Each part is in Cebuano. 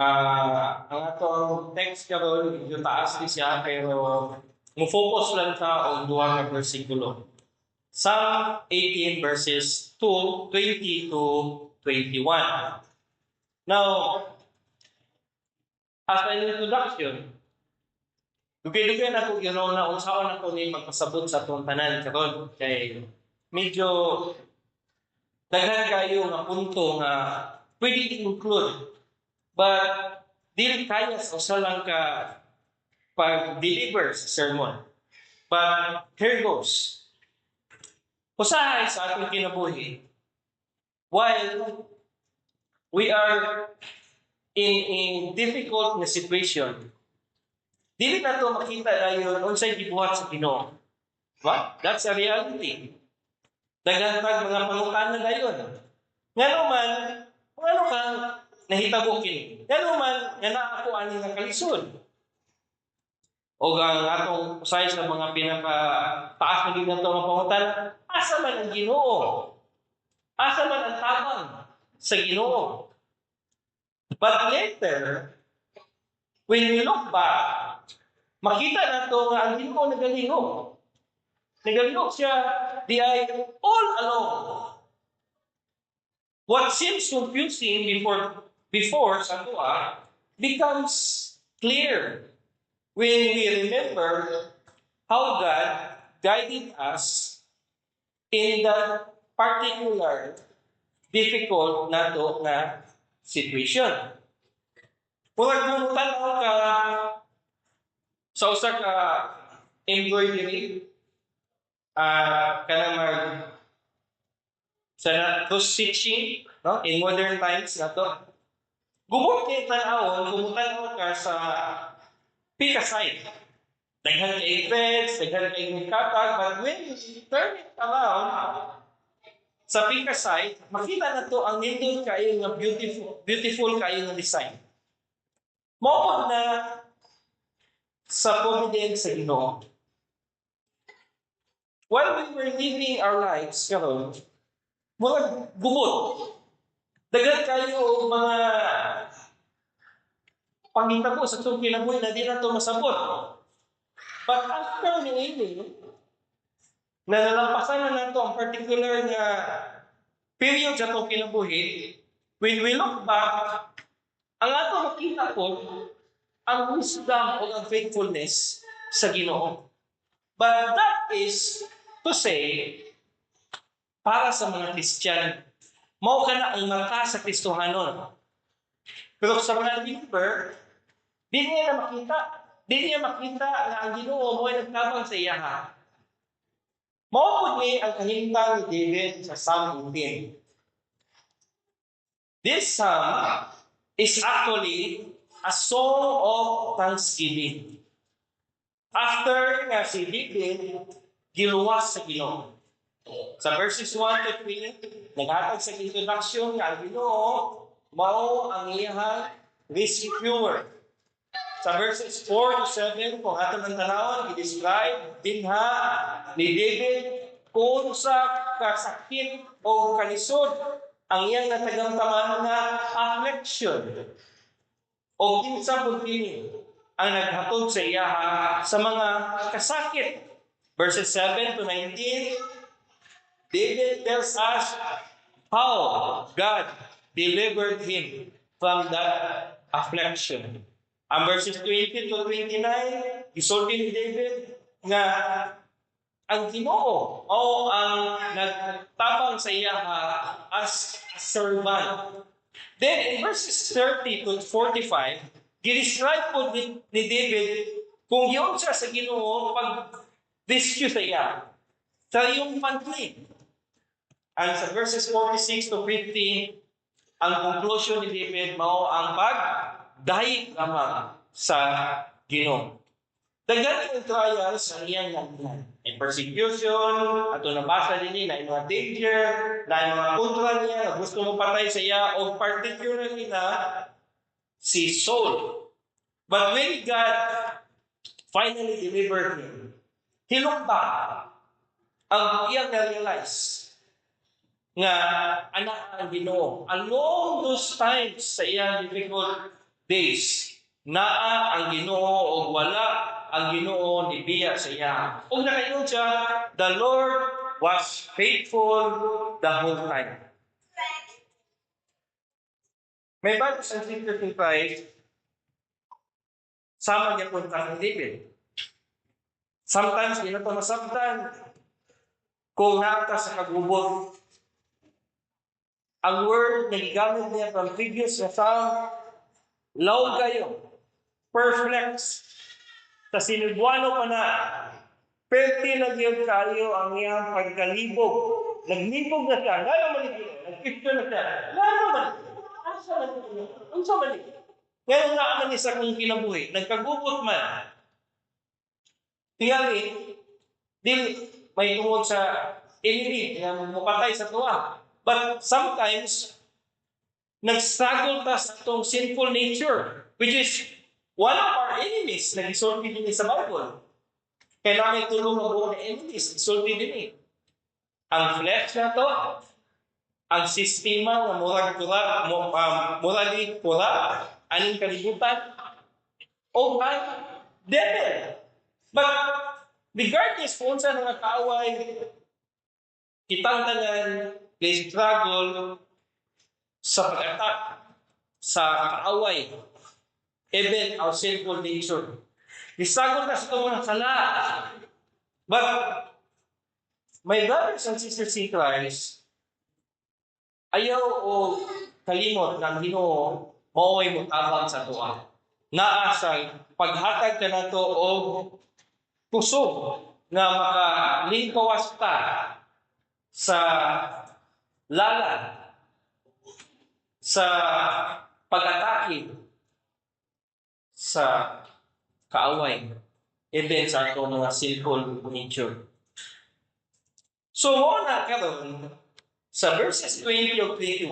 Ang atong text karon medyo taas di siya, pero mo-focus lang ta og duha ka bersikulo. Psalm 18 verses 2, 20 to 21. Now, as an introduction, dugay-dugay na ko ginaw na unsaon ako ni magpasabot sa atong tanan karon kay medyo daghan kayo nga punto nga pwede i-include, but dili kaya sa usa lang ka pag-deliver sa sermon. But here goes. Usahay sa atong kinabuhi, while we are in a difficult na situation, dili na to makita dayon unsay gibuhat sa Ginoo. What? That's a reality. Daghan tag mga pangutana dayon. Ngano man, ngano kang nahitabo kini? Ngano man nga naa ako ani nga kalisod? O ang atong usahay sa mga pinaka taas na gid nato nga pangutana, asa man ang Ginoo? Asa man ang tabang sa Ginoo? But later, when we look back, makita nato nga ang Ginoo nagalihok. Nagalihok siya diay all along. What seems confusing before sa atoa becomes clear when we remember how God guided us in that particular difficult nato nga situation. Murag kung tan-aw ka sa usa ka embroidery, kanang mag sa cross stitching, no, in modern times nato, gubot kay tan-awon kung tan-aw ka sa pikas side. Daghan kay threads, daghan kay katag, but when you turn it around sa pikas side, makita na to ang nindot kayo nga beautiful, beautiful kayo nga design. Mao pod na sa providence sa Ginoo. While we were living our lives karon, mga gubot. Daghan kayo og mga panghitabo sa atong kinabuhi na di na to masabot. But after ni na nalampasan na nato ang particular nga period sa atong kinabuhi, when we look back, ang ato makita po ang wisdom o ang faithfulness sa Ginoo. But that is to say, para sa mga Kristiyan, mao kana ang mata sa Kristohanon. Pero sa mga believer, di niya na makita. Di niya makita nga ang Ginoo mo ay nagtabang sa iya. Mao pud ni ang kahimtang ni David sa Psalm 18. This psalm is actually a song of thanksgiving. After nga si David giluwas sa Ginoo. Sa verses 1 to 3, naghatag sa introduction nga ang Ginoo mao ang iyang rescuer. Sa verses 4 to 7, kung ato ng tanawon, i-describe dinha ni David kung sa kasakit o kalisod ang iyang natagamtaman nga affliction o kinsa pud kini ang naghatod sa iya sa mga kasakit. Verses 7 to 19, David tells us how God delivered him from that affliction. Ang verses 20 to 29, gisulti ni David nga ang Ginoo o ang nagtabang sa iya as a servant. Then in verses 30 to 45, gi-describe po ni David kung giunsa sa Ginoo pag rescue sa iya triumphantly. And sa verses 46 to 50, ang conclusion ni David mao ang pagdayeg lamang sa Ginoo. Daghan yung trials ang iyang nagihan. May persecution, ato nabasa din na mga danger, na mga kontra niya, na gusto mo patay sa iya, o particularly na si Saul. But when God finally delivered him, he looked back. Ang iyang na-realize nga anak ang Ginoo. Along those times sa iyang difficult days. Naa ang Ginoo ug wala ang Ginoo nibiya sa iya. Ug nakaingon siya, "The Lord was faithful the whole time." My brothers and sisters in Christ, sama gyapon ta ni David. Sometimes, di nato masabtan kung naa ta sa kagubot. Ang word na gigamit niya from previous na psalm, lawom kaayo, perplex. Sa Sinugbuano pa na, perti na gyud kaayo ang iyang pagkalibog. Naglibog na siya. Ngano man ni? Nag-picture na siya. Ngano man? Asa man ni? Unsa man ni? Ngano naa man ni sa akong kinabuhi? Nagkagubot man. Tingali, dili may tungod sa enemy nga mupatay sa atoa. But sometimes, nag-struggle ta sa atong sinful nature, which is one of our enemies na gisulti dinhi sa Bible. Kailangan tulo ka buok na enemies, gisulti dinhi. Ang flesh nato, ang sistema nga murag corrupt, morally corrupt, aning kalibutan, o ang devil. But regardless kung unsa nga kaaway, kitang tanan may struggle sa pag-attack sa kaaway, even our sinful nature. Struggle ta sa itong mga sala. But, my brothers and sisters in Christ, ayaw og kalimot nga ang Ginoo mao'y motabang sa atoa. Naa sa paghatag kanato og kusog nga makalingkawas ta sa lala, sa pag-atake sa kaaway, even sa atong mga sinful nature. So mao na karon sa verses 20 o 21,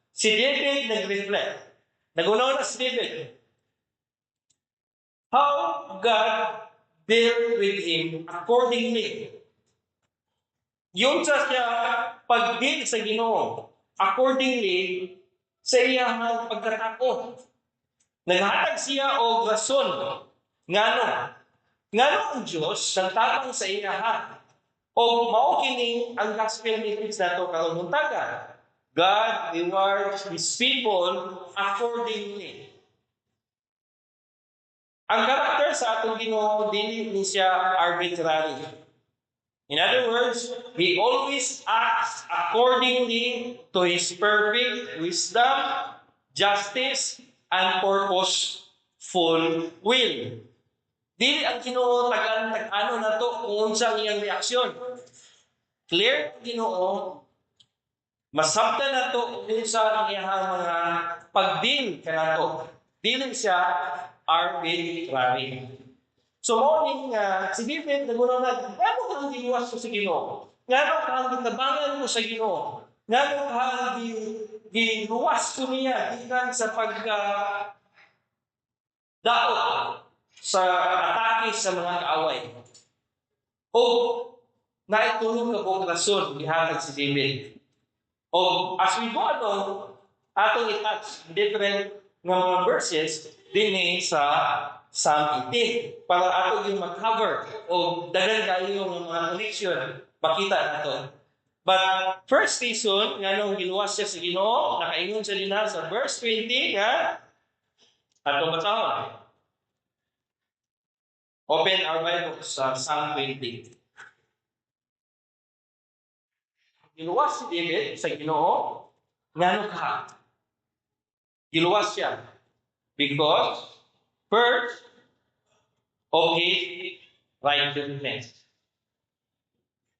si David nag-reflect. Naghuna-huna si David how God dealt with him accordingly. Giunsa siya pag-deal sa Ginoo accordingly sa iyang pagkatao. Naghatag siya og rason ngano ngano ang Dios nagtabang sa iyaha. Og mao kini ang gospel message nato karon buntaga. God rewards His people accordingly. Ang karakter sa atong Ginoo, dili ni siya arbitrary. In other words, He always acts accordingly to His perfect wisdom, justice, and purposeful will. Dili ang Ginoo tagaan tag-ano nato kung unsa ang iyang reaksyon. Clear ang Ginoo, masabtan nato kung unsa ang iyang mga pag-deal kanato. Dili siya arbitrary. So mao ni nga si David naghuna-huna, ngano kang giluwas ko sa Ginoo? Ngano kang gitabangan ko sa Ginoo? Ngano kang giluwas ko niya gikan sa pagka daot sa atake sa mga kaaway? O naay tulo ka buok rason gihatag si David. O as we go along, atong i-touch different nga mga verses dinhi sa Psalm 18 para ato yung mag-cover o daghan kaayo nga mga connection makita nato. But first reason nganong giluwas siya sa Ginoo, nakaingon siya dinha sa verse 20 nga atong basahon. Open our Bible sa Psalm 20. Giluwas si David sa Ginoo ngano ka? Giluwas siya because first of his righteousness.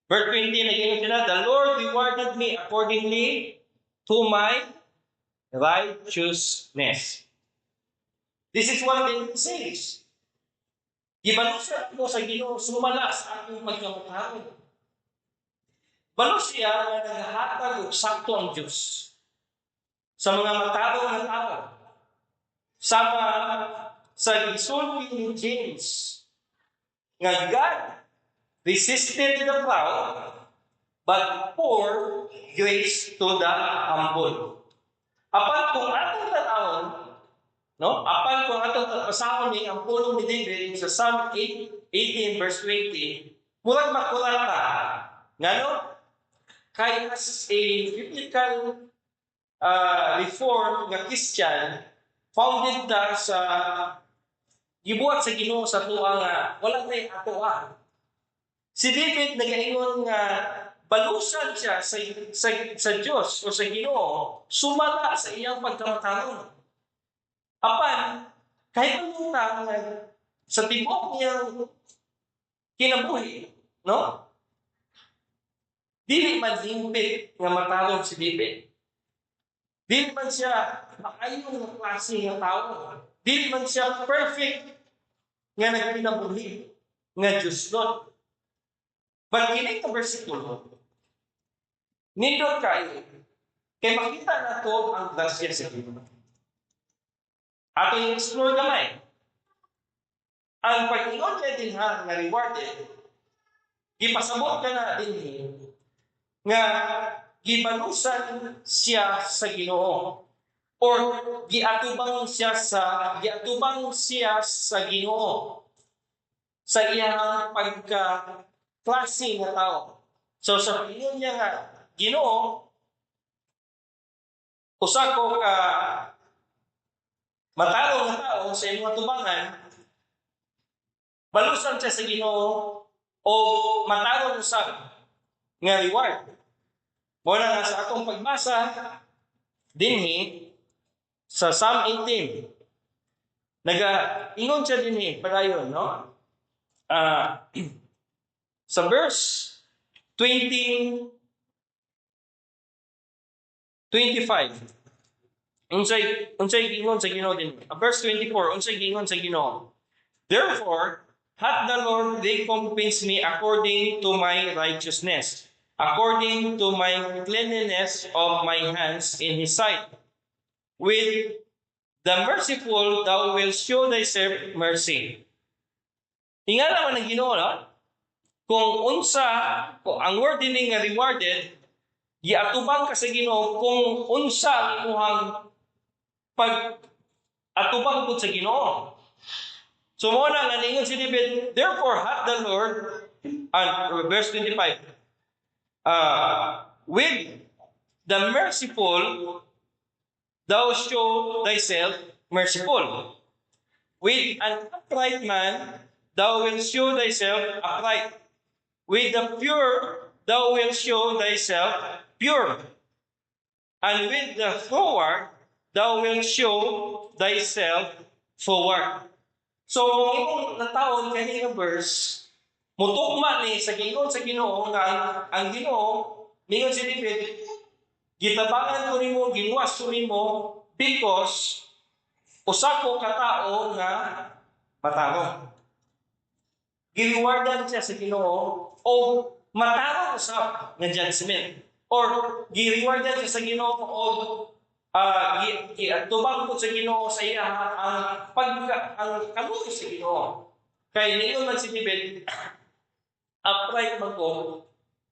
Verse 20, nag sila, "The Lord rewarded me accordingly to my righteousness." This is what David says. "Gibalusan ko sa Ginoo sumala sa akong pagkamataon." Balo siya nga naghahatag og sakto ang Dios sa mga matarong nga tao. Sama sa gisulti ni James nga God resisted the proud but pour grace to the humble. Apan kung atong tan-awon No? Apan kung atong basahon ni ang pulong ni David sa Psalm 8, 18 verse 20, murag makurata. Ngano? Kay as a biblical reform nga Christian, founded ta sa gibuhat sa Ginoo sa atoa nga wala tay atoa. Si David nagaingon nga balusan siya sa Dios o sa Ginoo sumala sa iyang pagkamataron. Apan kahit anong nga sa tibuok niyang kinabuhi, no? Dili man hingpit nga matarong si David. Dili man siya maayo nga klase nga tao. Dili man siya perfect nga nagkinabuhi nga Diyosnon. But kini nga bersikulo, nindot kayo, kay makita nato ang grasya sa Ginoo. Ato i-explore gamay. Ang pag-ingon niya dinha nga rewarded, gipasabot ka na dinhi nga gibalusan siya sa Ginoo or giatubang siya sa Ginoo sa iyang pagka klase nga tao. So sa pag-ingon niya nga Ginoo, usa ko ka matarong nga tao sa imong atubangan, balusan siya sa Ginoo o matarong usab nga reward. Mao na nga sa atong pagbasa dinhi sa Psalm 18, naga ingon siya dinhi padayon, no? Sa verse 20 25, unsay giingon sa Ginoo din? Verse 24, unsay giingon sa Ginoo? "Therefore hath the Lord recompensed me according to my righteousness, according to my cleanliness of my hands in his sight. With the merciful thou wilt show thyself mercy." Ingana man ang Ginoo, no? Kung unsa, kung ang word dinhi nga rewarded, giatubang ka sa Ginoo kung unsa ang imuhang pag atubang pud sa Ginoo. So mo na nga ningon si David, "Therefore hath the Lord," and verse 25, "with the merciful thou show thyself merciful. With an upright man thou wilt show thyself upright. With the pure thou wilt show thyself pure. And with the froward thou wilt show thyself froward." So, kung imong natawon kani nga verse, mutukma ni sa giingon sa Ginoo nga ang Ginoo ningon si David, "Gitabangan ko nimo, giluwas ko nimo because usa ko ka tawo nga matarong." Girewardan siya sa Ginoo o matarong usab nga judgment or girewardan siya sa Ginoo o giatubang po sa Ginoo sa iya ang pagka ang kaluoy sa Ginoo. Kay ningon man si David, upright man ko,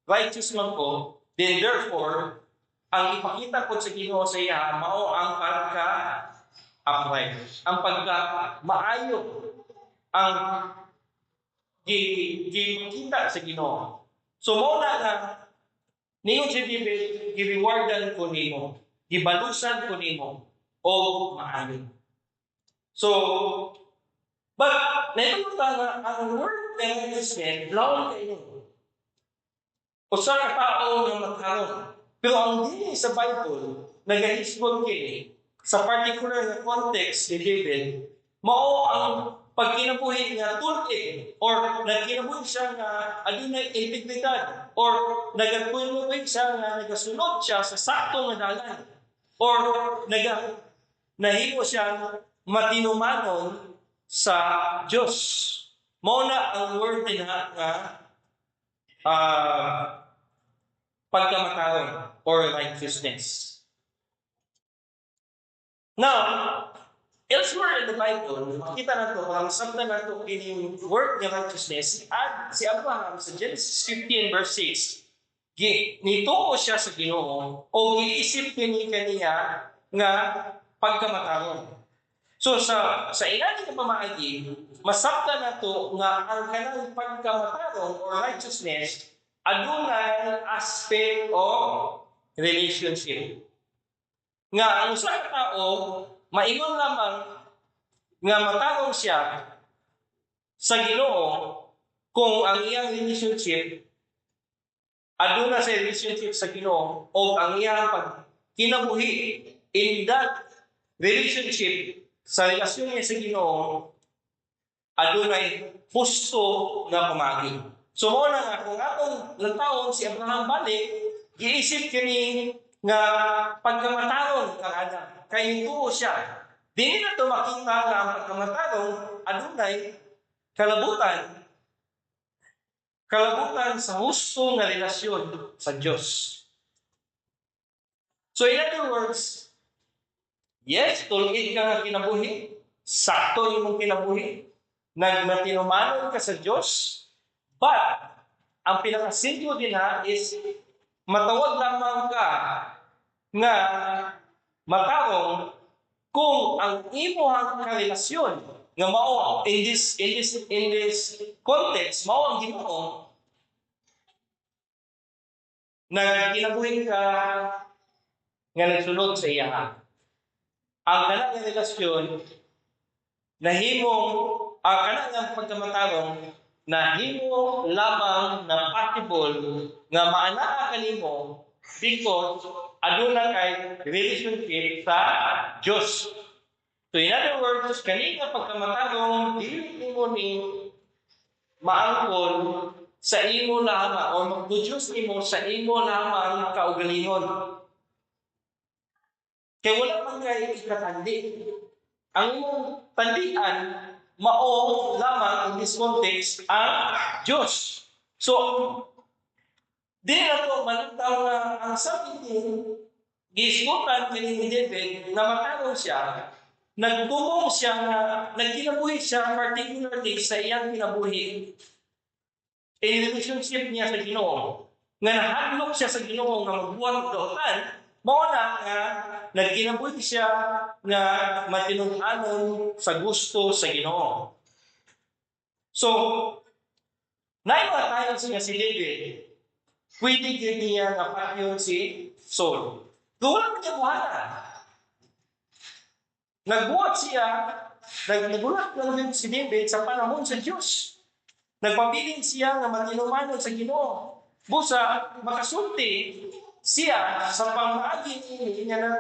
righteous man ko, then therefore ang ipakita ko sa Ginoo sa iya mao ang pagka upright, ang pagka maayo ang gi gipakita sa Ginoo. So mao na nga ningon si David, "Girewardan ko nimo, gibalusan ko nimo o maayo." So, but nahibalo ta nga ang word nga righteousness, lawom kayo. Usa ka tawo nga matarong. Pero ang dili sa Bible, nagahisgot kini sa particular nga context ni David, mao ang pagkinabuhi nga tul-id or nagkinabuhi siya nga adunay integridad or nagkinabuhi siya nga nagasunod siya sa sakto nga dalan or naga nahimo siya matinumanon sa Dios. Mao na ang word dinha nga pagkamataron or righteousness. Now, elsewhere in the Bible, makita nato, parang masabtan nato kining word nga righteousness, si Abraham sa Genesis 15 verse 6, nituo siya sa Ginoo o giisip kini kaniya nga pagkamataron. So sa inani nga pamaagi, masabtan nato nga ang kanang pagkamatarong or righteousness adunay aspect of relationship. Nga ang usa ka tao maingon lamang nga matarong siya sa Ginoo kung ang iyang relationship, aduna sa relationship sa Ginoo o ang iyang pagkinabuhi in that relationship, sa relasyon niya sa Ginoo, adunay husto nga pamaagi. So mao na nga kung atong lantawon si Abraham balik, giisip kini nga pagkamatarong kang Adam kay tuo siya. Dili na to makita nga ang pagkamatarong adunay kalabutan sa husto nga relasyon sa Dios. So in other words, yes, tulid ka nga kinabuhi, sakto imong kinabuhi, nagmatinumanon ka sa Dios, but ang pinakasimple din ha is matawag lamang ka nga matarong kung ang imong karelasyon nga mao in this context mao ang Ginoo, nagkinabuhi ka nga nagsunod sa iya. Ang kanang nga relasyon nahimong, ang kanang nga pagkamatarong nahimo lamang na possible nga maanaa kanimo because aduna kay relationship sa Dios. So in other words, kani nga pagkamatarong dili nimo ni maangkon sa imo lamang o mag-produce nimo sa imo lamang kaugalingon. Kay wala man kay ikatandi. Ang imong tandian mao lamang in this context ang Diyos. So, di na to malantaw nga ang 17 giisgutan kini ni David na matarong siya, nagtumong siya nga nagkinabuhi siya particularly sa iyang kinabuhi in relationship niya sa Ginoo, nga nahadlok siya sa Ginoo nga magbuhat og dautan, mao na nga nagkinabuhi siya nga matinud-anon sa gusto sa Ginoo. So, naay mga times nga si David, pwede gyud niya nga patyon si Saul. Pero wala man niya buhata. Nagbuhat siya, nagulat na rin si David sa panahon sa Diyos. Nagpabilin siya nga matinumanon sa Ginoo. Busa makasulti siya sa pamaagi niini nga nag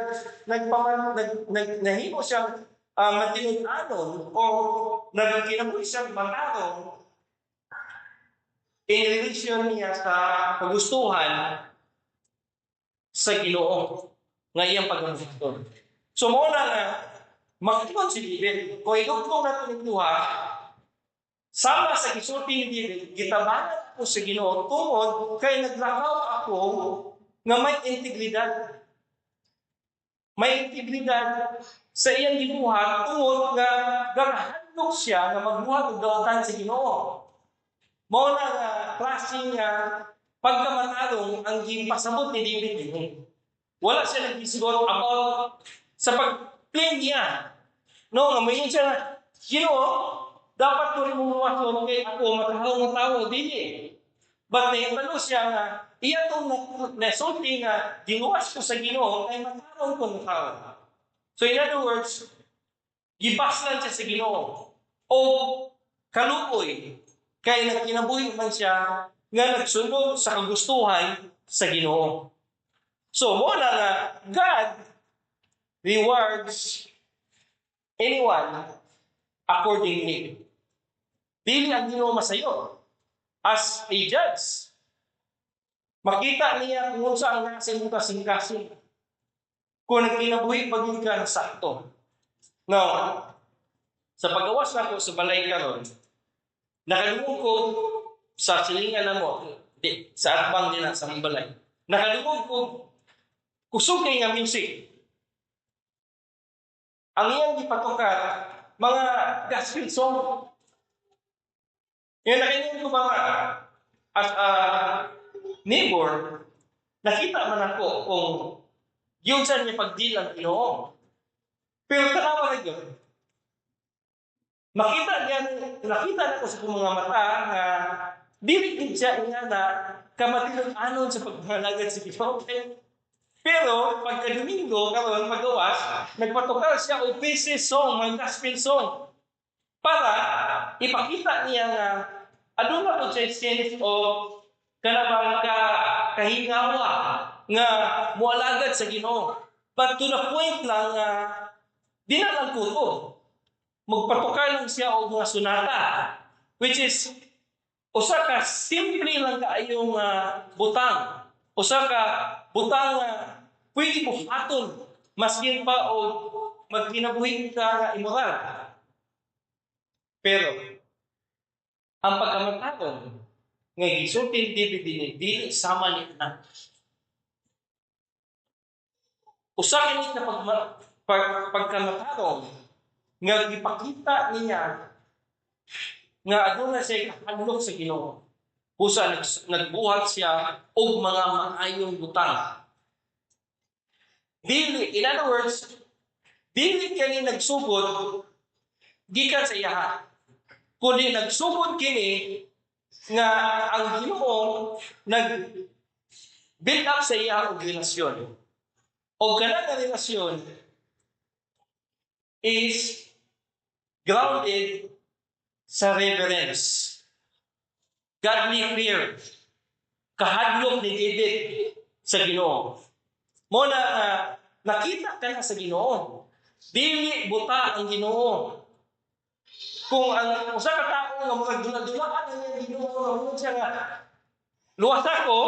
nagpaman nag, nag nahimo siyang matinud-anon o nagkinabuhi siyang matarong in relation niya sa kagustuhan sa Ginoo nga iyang pagkagusto. So mao na nga mag-ingon si David, kung idugtong nato ning duha, sama sa gisulti ni David, "Gitabangan ko sa Ginoo tungod kay naglakaw ako nga may integridad." May integridad sa iyang gibuhat tungod nga gahadlok siya nga magbuhat og dautan sa Ginoo. Mao na nga klase nga pagkamatarong ang gipasabot ni David dinhi. Wala siya naghisgot about sa pag-claim niya. No, nga moingon siya, "Ginoo, dapat ko rin mumuwason kay ako matarong nga tao," dili. But nahibalo siya nga iya tong nasulti nga giluwas ko sa Ginoo kay matarong ko nga tao. So in other words, gibaslan siya sa Ginoo o kaluoy kay nagkinabuhi man siya nga nagsunod sa kagustuhan sa Ginoo. So mao na nga God rewards anyone accordingly. Dili ang Ginoo masayo as a judge. Makita niya kung unsa ang nasa imong kasing-kasing. Kung nagkinabuhi pa gyud ka sakto. Now, sa pagawas nako sa balay karon, nakadungog ko sa silingan namo, di, sa atbang nila sa among balay. Nakadungog ko kusog kay nga music. Ang iyang gipatukar mga gospel song. Yung nakaingon ko mga as a neighbor, nakita man ako kung yun saan niya pag-deal ang Ginoo. Pero tanawa na yun. Makita niya, nakita nako sa akong mga mata nga dili gid siya nga na kamatilon-anon sa pagpangalagad sa Ginoo. Pero pagka Domingo karon, paggawas, nagpatukar siya og praises song, mga gospel song, para ipakita niya nga aduna po siya sense of kanabang ka kahingawa nga mualagad sa Ginoo. But to the point lang nga di na lang kutob. Magpatukar lang siya og mga sonata, which is usa ka simple lang kaayong butang. Usa ka butang nga pwede buhaton maskin pa og magkinabuhi ka nga immoral. Pero ang pagkamataron nga gisulti ni David dinhi, dili sama ni ana. Usa kini ka pagkamatarong nga gipakita niya nga aduna siya kahadlok sa Ginoo. Busa nagbuhat siya og mga maayong butang. Dili, in other words, dili kani nagsugod gikan sa iyaha. Kundi nagsugod kini nga ang Ginoo nag build up sa iya og relasyon. O kana nga relasyon is grounded sa reverence. Godly fear. Kahadlok ni David sa Ginoo. Mao na nakita ka na sa Ginoo. Dili buta ang Ginoo. Kung ang usa ka tawo nga murag dula-dulaan ang Ginoo, nga murag siya nga luwas ako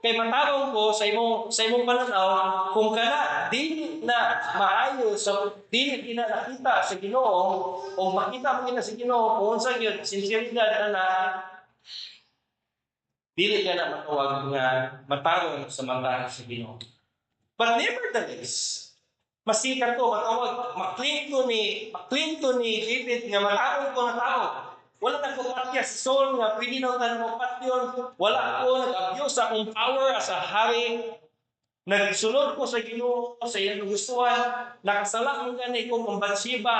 kay matarong ko sa imong pananaw, kung kana dili na maayo sa dili gina nakita sa Ginoo o makita mo gina sa Ginoo kung unsa gyud sinseridad na na dili ka na matawag nga matarong sa mata sa Ginoo. But nevertheless, masikat ko matawag, maklaim to ni David nga matarong ko na tao. Wala na ko patya si Saul nga pwede na tayo mo patyon. Wala ko nag-abuse sa akong power as a hari. Nagsunod ko sa Ginoo sa iyang gustuhan. Nakasala man gani ko kang Bathsheba.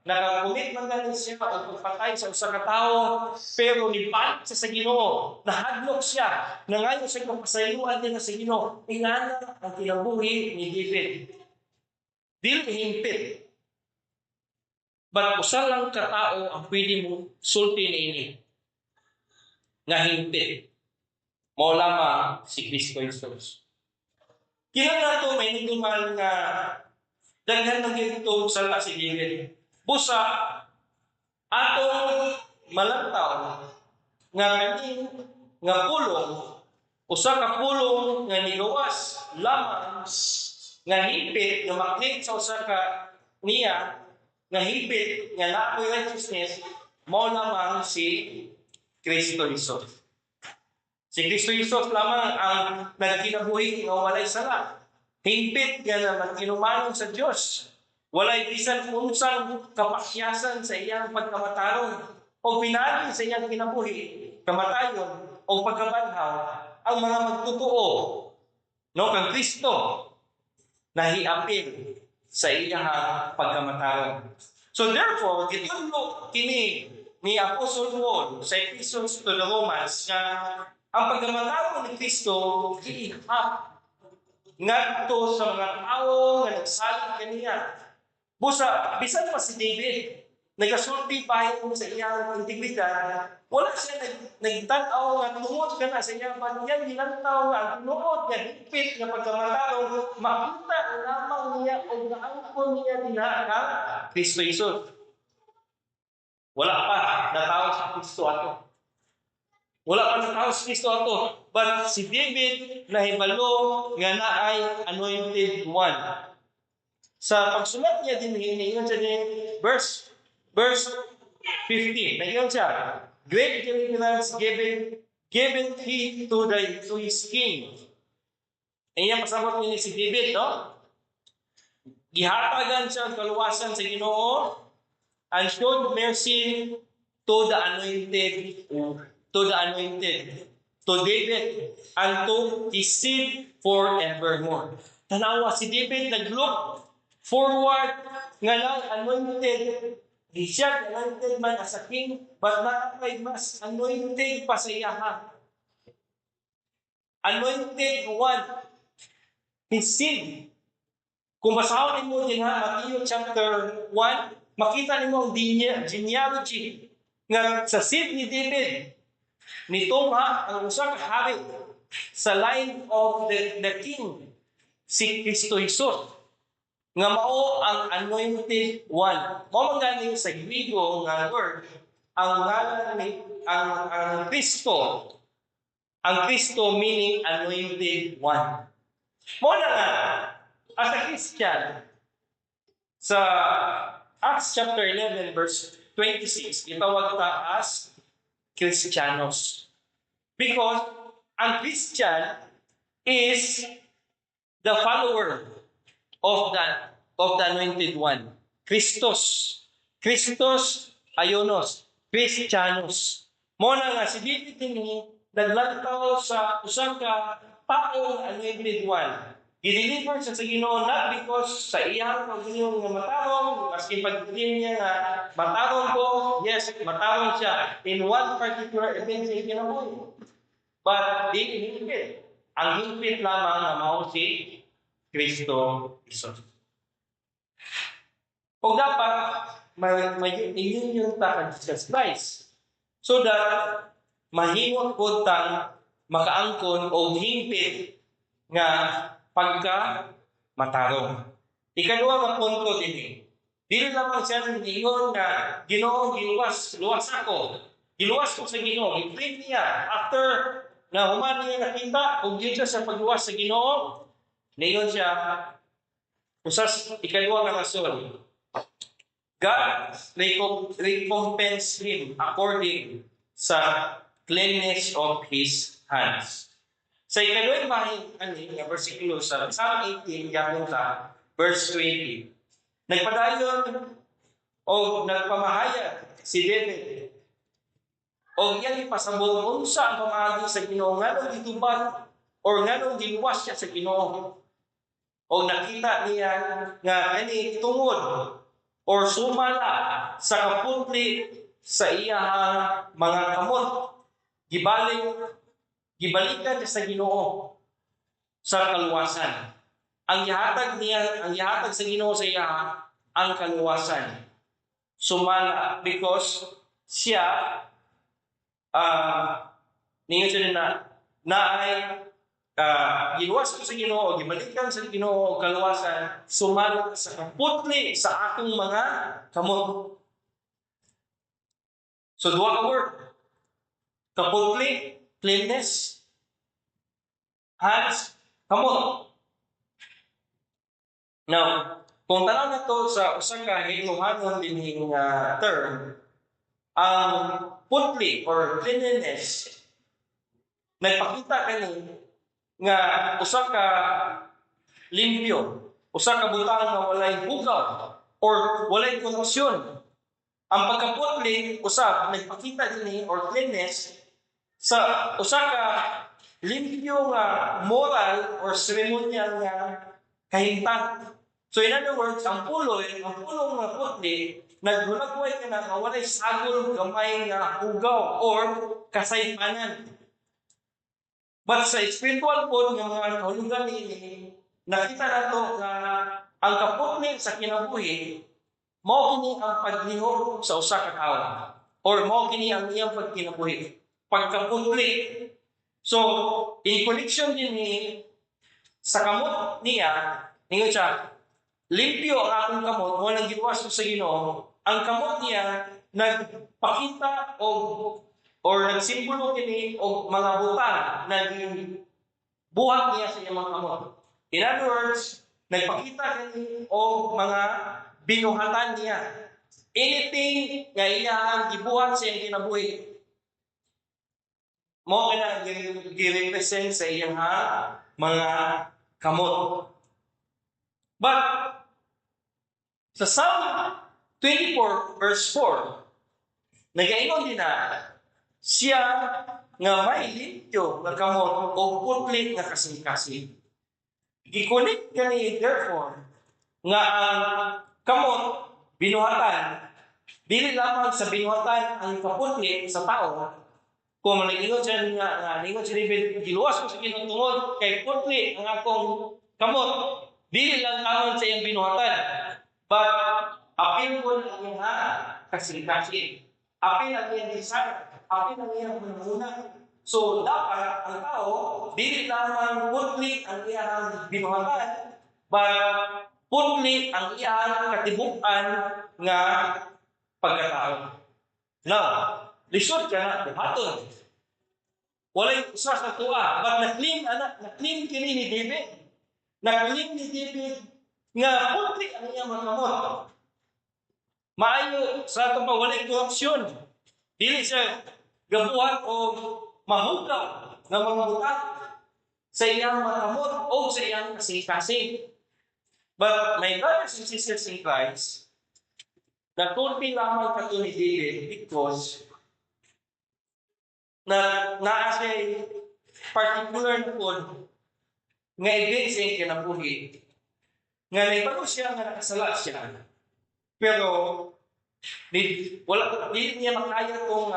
Nakakumit man gani siya og pagpatay sa usa ka tawo, pero nibalik siya sa Ginoo. Nahadlok siya. Nangayo siya kapasayloan din sa Ginoo. Ingana ang kinabuhi ni David. Dili hingpit. But usa lang ka tao ang pwede mo sulti niini nga hingpit. Mao lamang si Kristo Jesus. Kinahanglan nato may nagduman nga daghan ng ginto sala si David. Busa atong malantaw nga kaning nga pulong, usa ka pulong nga nigawas lamang nga hingpit nga maklaim sa usa ka niya nga hingpit nga naa righteousness, mao lamang si Kristo Jesus. Si Kristo Jesus lamang ang nagkinabuhi nga walay sala. Hingpit nga na nagkinumanon sa Dios. Walay bisan unsang kapakyasan sa iyang pagkamatarong o pinagi sa iyang kinabuhi, kamatayon o pagkabanhaw, ang mga magtotoo, no, kang Kristo nahiapil sa iyang pagkamatarong. So therefore, gitudlo kini ni Apostle Paul sa Epistles to the Romans nga ang pagkamatarong ni Kristo giihap ngadto sa mga tawo nga nagsalig kaniya. Busa, bisan pa si David, nagasulti bahin sa iyang integridad, wala siya nagtan-aw nga tungod ka na sa iyang pagyan gilantaw nga ang tinuod nga hingpit nga pagkamatarong makita lamang niya o naangkon niya dinha kang Kristo Jesus. Wala pa natawo sa Kristo ato. Wala pa natawo sa Kristo ato. But si David nahibalo nga naay anointed one. Sa pagsulat niya din, niingon siya din, verse 15. Nag-ingon siya, "Great deliverance given he to his king." Ang iyang pasabot ni si David, no? Gihatagan siya ang kaluwasan sa Ginoo and showed mercy to the anointed, to David, and to his seed forevermore. Tanawa si David, nag-look forward nga lang anointed Siya anointed man as a king, but naa pay mas anointed pa sa iyaha. Anointed one. His seed. Kung basahon nimo din ha, Matthew chapter 1, makita nimo ang genealogy nga sa seed ni David, nitungha ang usa ka hari sa line of the king, si Kristo Jesus, nga mao ang anointed one. Mao man gani sa Griego nga word ang ngalan ni ang Kristo. Ang Kristo meaning anointed one. Mao na nga as a Christian, sa Acts chapter 11 verse 26, gitawag ta as Christianos. Because ang Christian is the follower of the anointed one. Christos. Christos Aionos. Christianos. Mao na nga si David dinhi naglantaw sa usa ka taong anointed one. Gideliver siya sa Ginoo not because sa iyang kaugalingon nga matarong, maski pag niya nga matarong ko, yes, matarong siya in one particular event sa iyang kinabuhi. But dili hingpit. Ang hingpit lamang nga mao si Kristo Jesus. O dapat may union ta kang Jesus Christ so that mahimo pod tang makaangkon og hingpit nga pagka matarong. Ikaduha nga punto dinhi. Dili lamang siya niingon nga, "Ginoo, giluwas, luwas ako. Giluwas ko sa Ginoo." Gi-claim niya after na human niya nakita ug yun siya sa pagluwas sa Ginoo. Niingon siya usas ikaduha nga rason. God recompense him according sa cleanness of his hands. Sa ikaduhang bahin ani nga bersikulo sa Psalm 18 gyapon ta verse 20. Nagpadayon o nagpamahayag si David o iyang ipasabot unsa ang pamaagi sa Ginoo, nganong gitubag or nganong giluwas siya sa Ginoo. O nakita niya nga kani tungod or sumala sa kaputli sa iyahang mga kamot. Gibalikan siya sa Ginoo sa kaluwasan. Ang gihatag niya, ang gihatag sa Ginoo sa iya ang kaluwasan. Sumala because siya ningon siya na naay giluwas ko sa Ginoo, gibalikan sa Ginoo ang kaluwasan sumala sa kaputli sa akong mga kamot. So duha ka word. Kaputli, cleanness, hands, kamot. Now, kung tanaw na to sa usa ka Hindluhanon dinhi nga term, ang putli or cleanliness nagpakita kani nga usa ka limpyo, usa ka butang nga walay hugaw or walay korupsyon. Ang pagkaputli usab nagpakita dinhi or cleanness sa usa ka limpyo nga moral or ceremonial nga kahimtang. So in other words, ang pulong nga putli, naghulagway ka na nga walay sagol gamay nga hugaw or kasaypanan. But sa spiritual po nga mga kahulugan niini, nakita nato nga ang kaputli sa kinabuhi mao kini ang paglihok sa usa ka tawo or mao kini ang iyang pagkinabuhi. Pagkaputli. So, in connection din ni sa kamot niya, ningon siya, "Limpyo ang akong kamot, walang giluwas ko sa Ginoo." Ang kamot niya nagpakita og or nagsimbolo kini og mga butang na buhat niya sa iyang mga kamot. In other words, nagpakita kini og mga binuhatan niya. Anything nga iyang gibuhat sa iyang kinabuhi. Mao kana gi-represent sa iyang mga kamot. But sa Psalm 24 verse 4, nagaingon din na siya nga may limpyo nga kamot o putli nga kasing-kasing. Gi-connect kani therefore nga ang kamot binuhatan Dili lamang sa binuhatan ang kaputli sa tao. Kung ningon siya nga ningon si David, "Giluwas ko sa Ginoo tungod kay putli ang akong kamot." Dili lang lamang sa iyang binuhatan, but apil po ang iyang kasing-kasing. Apil ang iyang desire, apil ang iyang hunahuna. So dapat ang tao, dili lamang putli ang iyang binuhatan, but putli ang iyang katibuk-an nga pagkatao. Now, lisod ka na buhaton. Walay usa sa atoa, but na-claim ana, na-claim kini ni David. Na-claim ni David nga putli ang iyang mga kamot. Maayo sa atong pa, walay korupsyon. Dili siya gabuhat o mahugaw nga mga butang sa iyang mga kamot o sa iyang kasing-kasing. But my brothers and sisters in Christ, natulti lamang kato ni David because na naa siya particular na pod nga event sa iyang kinabuhi nga naibalo siya nga nakasala siya, pero di, wala, di niya makaya kung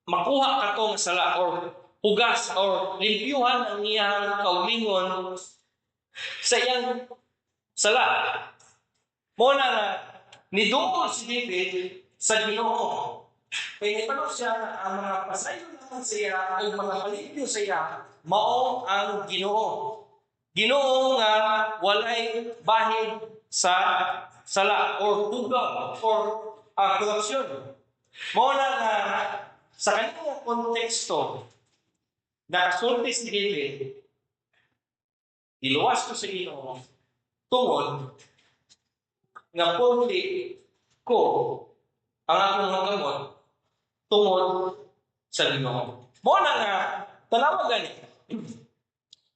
makuha katong sala or hugas or limpyuhan ang iyang kaugalingon sa iyang sala. Mao na nga niduol si David sa Ginoo. Kay naibalo siya nga ang mga pasayo naman sa iya o mga palimpyo sa iya mao ang Ginoo. Ginoo nga walay bahid sa sala or hugaw or korupsyon. Mao na nga sa kanyang konteksto, nakasulti si David, "Giluwas ko sa Ginoo tungod nga putli ko ang akong mga kamot tungod sa Ginoo." Mao na nga tanawa gani.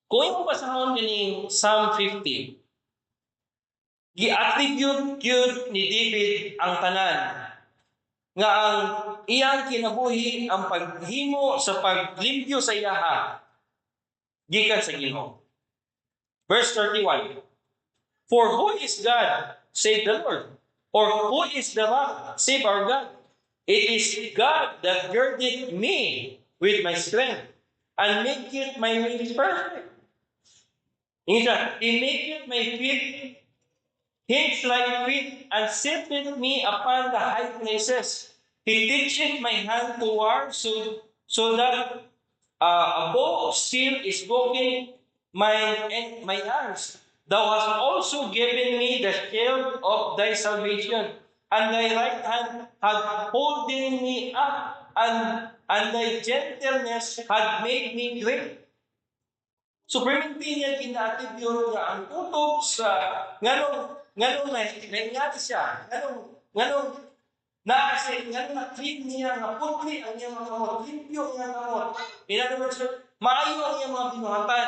Kung imong basahon kining Psalm 50, gi-attribute gyud ni David ang tanan nga ang iyang kinabuhi, ang paghimo sa paglimpyo sa iyaha, gikan sa Ginoo. Verse 31. "For who is God save the Lord? Or who is the rock save our God? It is God that girded me with my strength and maketh my ways perfect." Ingon siya, "He maketh my feet hinds like feet and setteth me upon the high places. He teacheth my hand to war so that a bow of steel is broken my and my arms. Thou hast also given me the shield of thy salvation, and thy right hand hath holden me up, and thy gentleness hath made me great." So perminti niya gina-attribute nga ang kutob sa nganong naingati siya, nganong na kasi nganong na-clean niya nga putli ang iyang mga kamot, limpyo ang iyang kamot. In other words, maayo ang iyang mga binuhatan.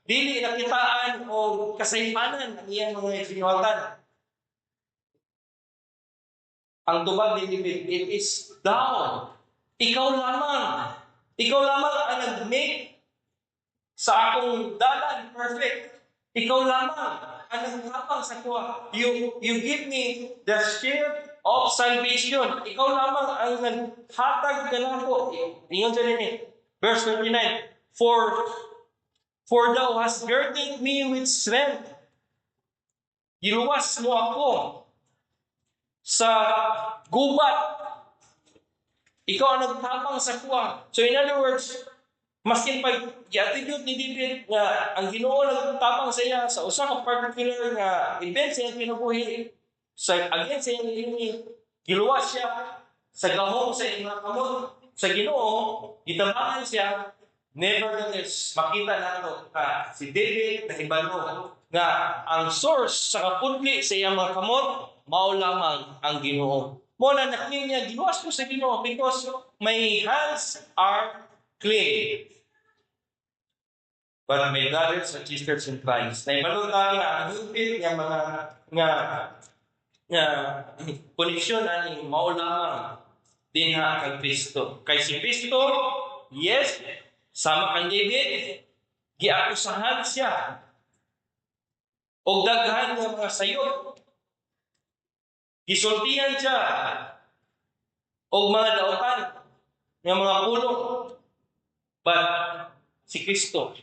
Dili nakitaan o kasaypanan ang iyang mga binuhatan. Ang tubag ni David, "It is thou. Ikaw lamang. Ikaw lamang ang nag-make sa akong dalan perfect. Ikaw lamang ang nagtabang sa akoa. You give me the shield of salvation. Ikaw lamang ang naghatag kanako." Ingon siya din. Verse 39, For thou hast girded me with strength. Giluwas mo ako sa gubat. Ikaw ang nagtabang sa akoa." So in other words, maskin pag i-attribute ni David nga ang Ginoo nagtabang sa iya sa usa ka particular nga event sa iyang kinabuhi, sa against sa iyang enemy, giluwas siya sa gahom sa iyang mga kamot sa Ginoo, gitabangan siya. Nevertheless, makita nato ka si David nahibalo nga ang source sa kaputli sa iyang mga kamot mao lamang ang Ginoo. Mao na na-claim niya, "Giluwas ko sa Ginoo because my hands are clean." But my brothers and sisters in Christ, nahibalo ta nga ang higpit nga mga nga koneksyon ani mao lamang dinha kang Kristo. Kay si Kristo, yes, sama kang David, giakusahan siya og daghan nga mga sayop. Gisultihan siya og mga dautan nga mga pulong. But si Kristo,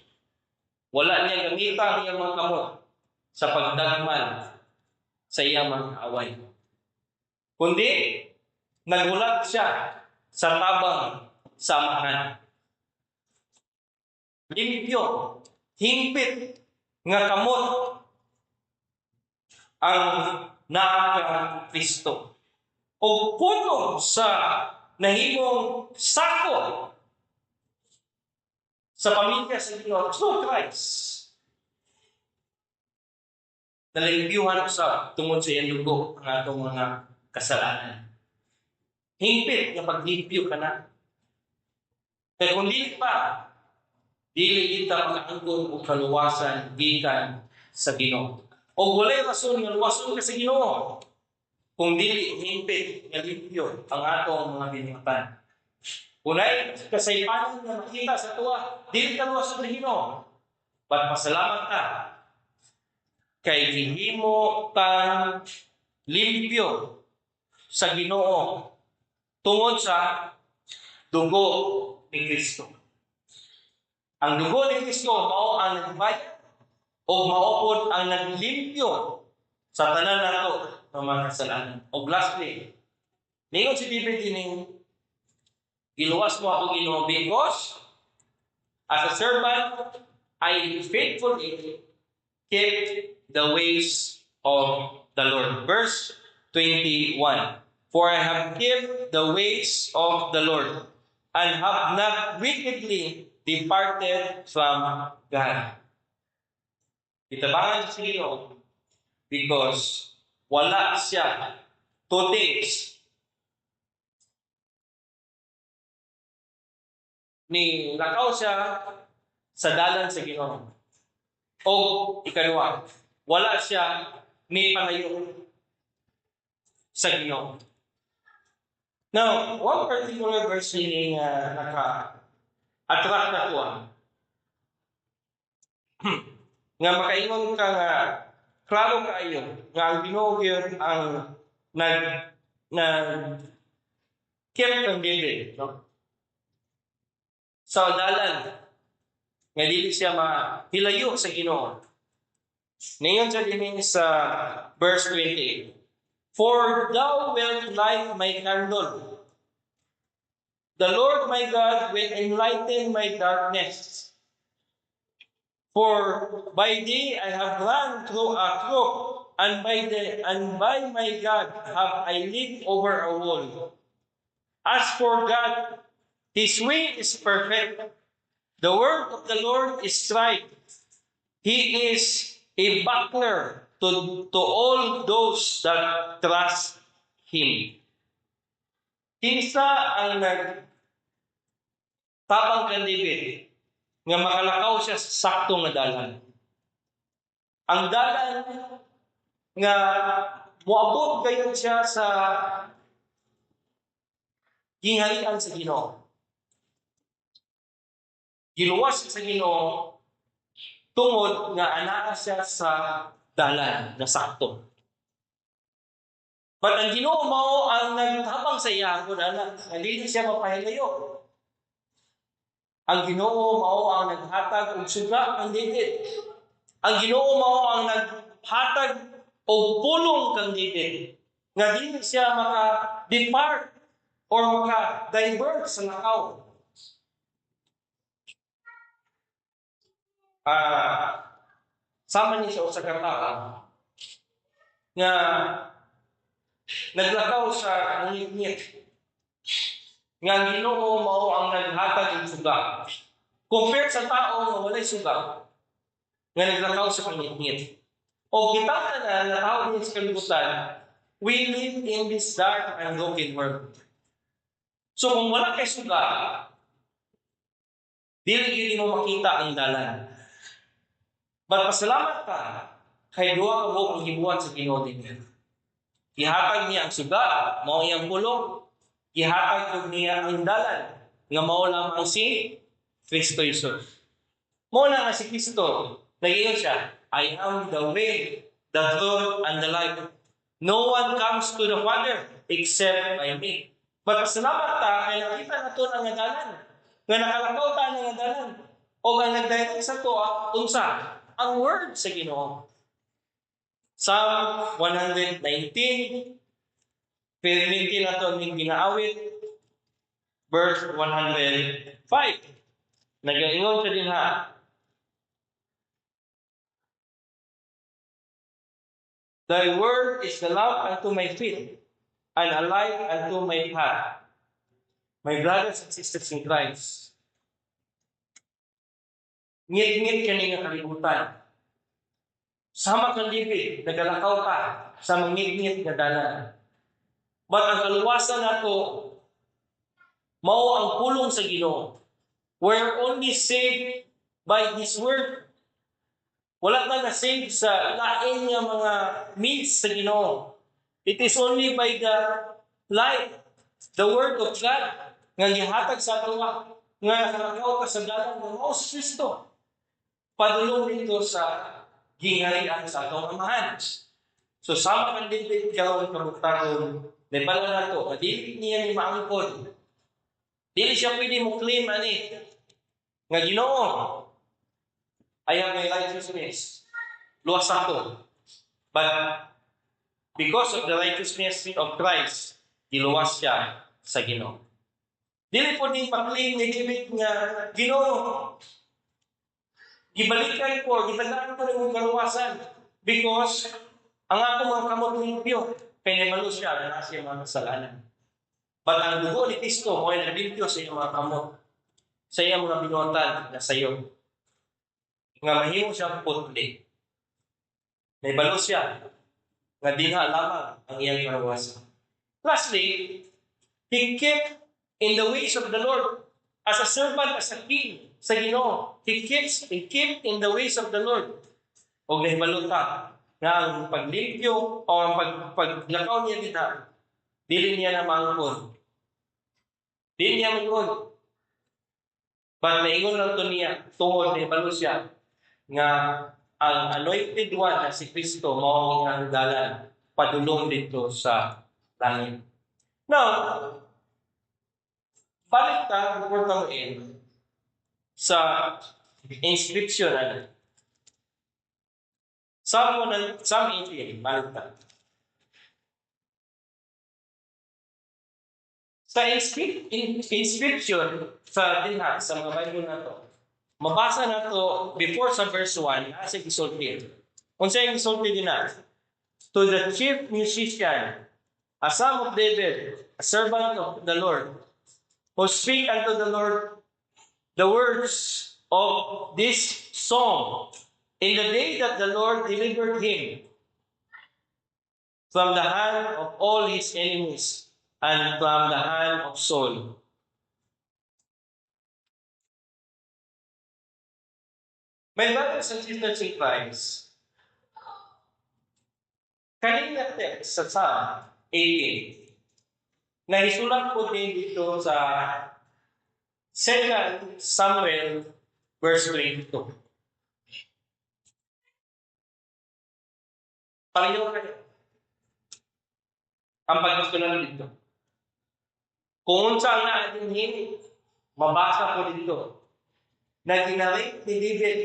wala niya gamita ang iyang mga kamot sa pagdagman sa iyang mga away. Kundi, naghulat siya sa tabang sa Amahan. Limpyo, hingpit nga kamot ang naa kang Kristo. O puno sa nahimong sako sa pamilya sa Ginoo through Christ. Nalimpyuhan usab tungod sa iyang dugo ang atong mga kasalanan. Hingpit nga paglimpyo ka na. Kaya kung dili pa, dili kita makaangkon og kaluwasan gikan sa Ginoo. O walay rason nga luwason ka sa Ginoo kung dili hingpit nga limpyo ang atong mga binuhatan. Kung naay kasaypanan nga makita sa atoa, dili ka luwason sa Ginoo. But pasalamat ka kay gihimo kang limpyo sa Ginoo tungod sa dugo ni Kristo. Ang dugo ni Kristo mao ang nagbayad o mao pod ang naglimpyo sa tanan nato ng mga kasalanan. O lastly, ningon si David dining, "Giluwas mo ako, Ginoo, because as a servant I faithfully keep the ways of the Lord." Verse 21. "For I have kept the ways of the Lord and have not wickedly departed from God." Gitabangan sa Ginoo because wala siya, two things, ni lakaw siya sa dalan sa Ginoo. O ikaduha, wala siya ni palayo sa Ginoo. Now, one particular verse ni naka attract na ko nga makaingon ka nga klaro kaayo nga ang Ginoo gyud ang nag keep kang David, no, sa dalan nga dili siya mahilayo sa Ginoo. Ningon siya dinhi sa verse 28, "For thou wilt light my candle. The Lord my God will enlighten my darkness. For by thee I have run through a troop, and by my God have I leaped over a wall. As for God, his way is perfect. The word of the Lord is right. He is a buckler to all those that trust him." Kinsa ang nag tabang kang David nga makalakaw siya sa sakto nga dalan? Ang dalan nga moabot gayon siya sa gingharian sa Ginoo. Giluwas siya sa Ginoo tungod nga anaa siya sa dalan na sakto. But ang Ginoo mao ang nagtabang sa iya kung ana nga dili siya mapahilayo. Ang Ginoo mao ang naghatag og suga kang David. Ang Ginoo mao ang naghatag og pulong kang David nga dili siya maka-depart or maka-divert sa lakaw. Sama ni siya usa ka tawo nga naglakaw sa ngitngit nga ang Ginoo mao ang naghatag og suga. Compare sa tao nga walay suga nga naglakaw sa pangitngit. O kita na nga tao din sa kalibutan, we live in this dark and broken world. So kung wala kay suga, dili gyud mo makita ang dalan. But pasalamat ka kay duha ka buok ang gibuhat sa Ginoo dinhi. Gihatag niya ang suga, mao iyang pulong. Gihatag pud niya ang dalan nga mao lamang si Kristo Jesus. Mao na nga si Kristo, nag-ingon siya, "I am the way, the truth, and the life. No one comes to the Father except by me. Magpasalamat ta kay nakita nato ang dalan. Nga nakalakaw ta ang dalan. O ang nag-direct sa ato unsa? Ang word sa Ginoo. Psalm 119, perminti nato ning ginaawit, verse 105. Nagaingon siya dinha, "Thy word is the lamp unto my feet and a light unto my path." My brothers and sisters in Christ, ngit-ngit kani nga kalibutan. Sama kang David, nagalakaw ka sa mangit-ngit nga dalan. But ang kaluwasan nato mao ang pulong sa Ginoo. We're only saved by His word. Wala ta na-save sa lain nga mga means sa Ginoo. It is only by the light, the word of God, nga gihatag sa ato nga nakalakaw ka sa dalan nga mao si Kristo, padulong didto sa gingharian sa atong Amahan. So sama kang David karon kabugtagon, nahibal-an nato nga dili niya ni maangkon. Dili siya pwede mo claim ani nga, "Ginoo, I have my righteousness. Luwas ako." But because of the righteousness of Christ, giluwas siya sa Ginoo. Dili po ni pa-claim ni David nga, "Ginoo, gibalikan ko, gitagaan ko ng kaluwasan because ang ako mga kamot limpyo." Kay nahibalo siya na naa siya mga kasalanan. But ang dugo ni Kristo mo ay naglimpyo sa iyong mga kamot, sa iyang mga binuhatan na sayo, nga mahimo siyang putli. Nahibalo siya nga dinha lamang ang iyang kaluwasan. Lastly, he kept in the ways of the Lord as a servant, as a king sa Ginoo. He kept in the ways of the Lord. Og nahibalo ta nga ang paglimpyo o ang paglakaw niya dinha, dili niya na maangkon. Dili niya maingon. But naingon lang to niya tungod nahibalo siya nga ang anointed one na si Kristo mao ang iyang dalan padulong didto sa langit. Now, balik ta before ta in sa inscription ano. Psalm 1, Psalm 18, balik ta. Sa inscription sa dinha sa mga Bible nato, mabasa nato before sa verse 1, nasa gisulti. Unsa yung gisulti dinha? "To the chief musician, a psalm of David, a servant of the Lord, who speak unto the Lord the words of this song in the day that the Lord delivered him from the hand of all his enemies and from the hand of Saul." My brothers and sisters in Christ, kanina text sa Psalm 18, na isulat po din dito sa 2 Samuel verse 22. Pareho kayo ang pagkasunod dito. Kung unsa ang naa dinhi, mabasa ko dito na ginarate ni David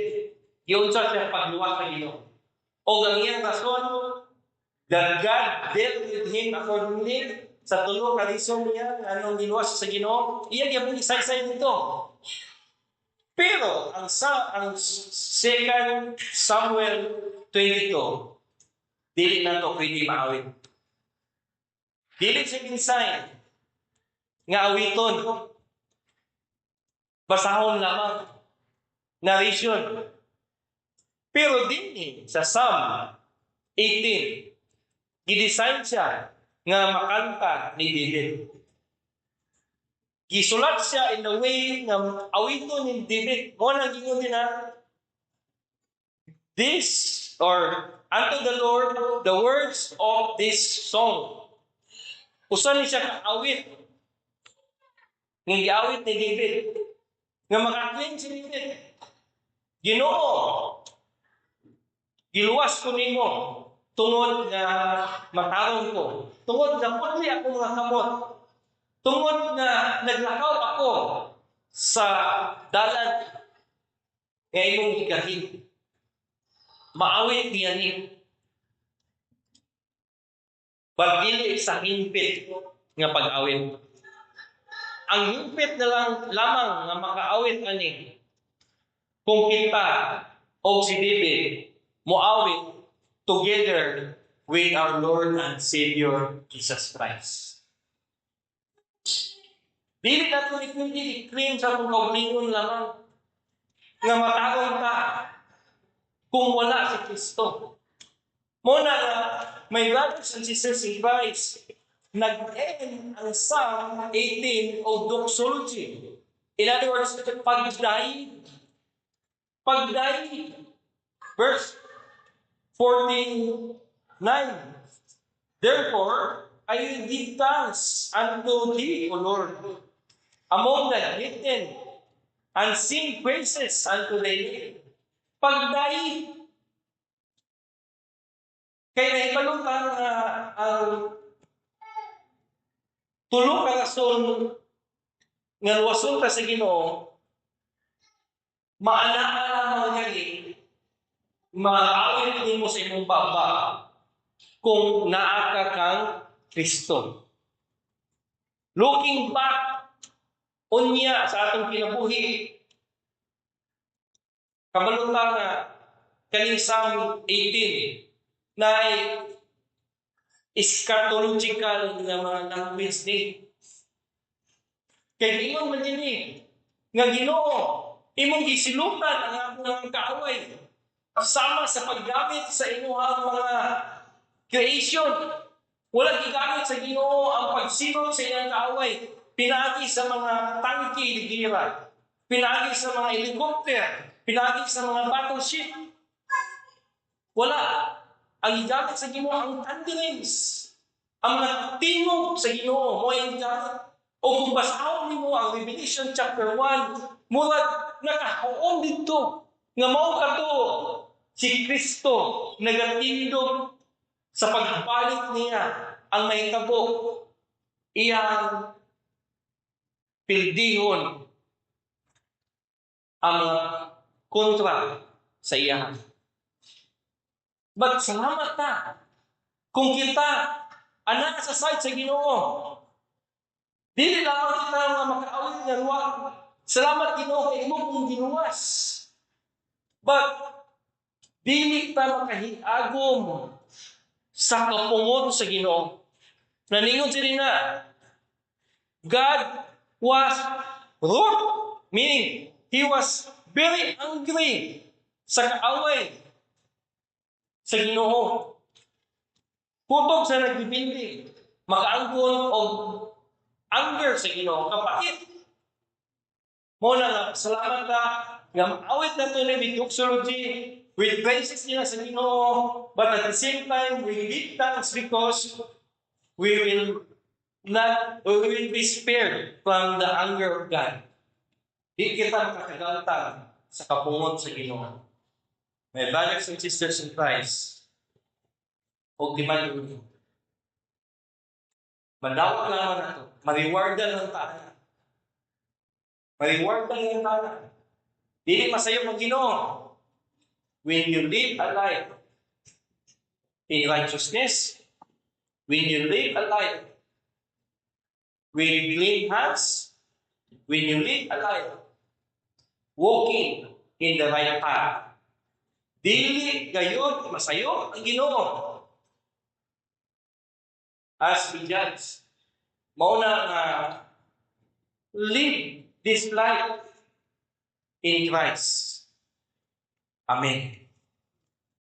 giunsa siya pagluwas sa Ginoo. O ang iyang rason that God dealt with him accordingly sa tulo ka reason niya anong giluwas sa Ginoo, iya gyapon isaysay dito. Pero ang 2 Samuel 22, dili na to pwede maawit. Dili siya design nga awiton. Basahon lamang. Narration. Pero dinhi sa Psalm 18, gidesign siya nga makanta ni David. Gisulat siya in the way nga awiton ni David. Mao nang gingon na this or "unto the Lord the words of this song." Usa ni siya kaawit nga giawit ni David nga makaklaim si David, "Ginoo, giluwas ko nimo tungod sa akong katuoran." Tungod nga matarong ko, tungod nga putli ako mga kamot, tungod nga naglakaw ako sa dalan nga imong gigahin. Maawit niya ni. But dili sa hingpit nga pag-awit. Ang hingpit na lang lamang nga makaawit ani kung kita o si David moawit together with our Lord and Savior Jesus Christ. Dili nato ni pwede i-claim sa atong kaugalingon lamang nga matarong ta kung wala si Kristo. Mao na nga, my brothers and sisters in Christ, nag-end ang Psalm 18 o doxology. In other words, pagdayeg. Pagdayeg. Verse 49. "Therefore, I will give thanks unto thee, O Lord, among the heathen, and sing praises unto thy name." Pagdayeg. Kay nahibalo ta nga ang tulo ka rason nga luwason ta sa Ginoo, maanaa lamang gani maawit nimo sa imong baba kung naa ka kang Kristo. Looking back unya sa atong kinabuhi, kabalo ta nga kaning Psalm 18 na eschatological nga mga language ni. Kay giingon man dinhi nga, "Ginoo, imong gisilutan ang akong mga kaaway sama sa paggamit sa imuhang mga creation." Wala gigamit sa Ginoo ang pagsilot sa iyang kaaway pinaagi sa mga tangke de gera, pinaagi sa mga helicopter, pinaagi sa mga battleship. Wala. Ang gigamit sa Ginoo ang thunderings. Ang mga tingog sa Ginoo mao ang gigamit. O kung basahon nimo ang Revelation chapter 1, murag nakahuom didto nga mao kato si Kristo nagatindog sa pagbalik niya. Ang mahitabo, iyang pildihon ang mga kontra sa iya. But salamat ta kung kita ana sa side sa Ginoo. Dili lamang kita nga makaawit nga ruwa. "Salamat, Ginoo, kay imo kong giluwas." But dili ta makahiagom sa kapungot sa Ginoo. Naningon sila nga God was wroth, meaning he was very angry sa kaaway sa Ginoo. Kutob sa nagdipindi, makaangkon og anger sa Ginoo, kapait. Mao na nga, salamat ta nga maawit nato ni with doxology, with praises nila sa Ginoo, but at the same time, we give thanks because we will not, we will be spared from the anger of God. Di kita makakagaltang sa kapungot sa Ginoo. My brothers and sisters in Christ, og di man yun, mandawat lamang nato, ma-rewardan lang ta. Ma-rewardan lang ta. Dili masayop ang Ginoo. When you live a life in righteousness, when you live a life with clean hands, when you live a life walking in the right path, dili gayod masayop ang Ginoo as we judge. Mao na nga live this life in Christ. Amen.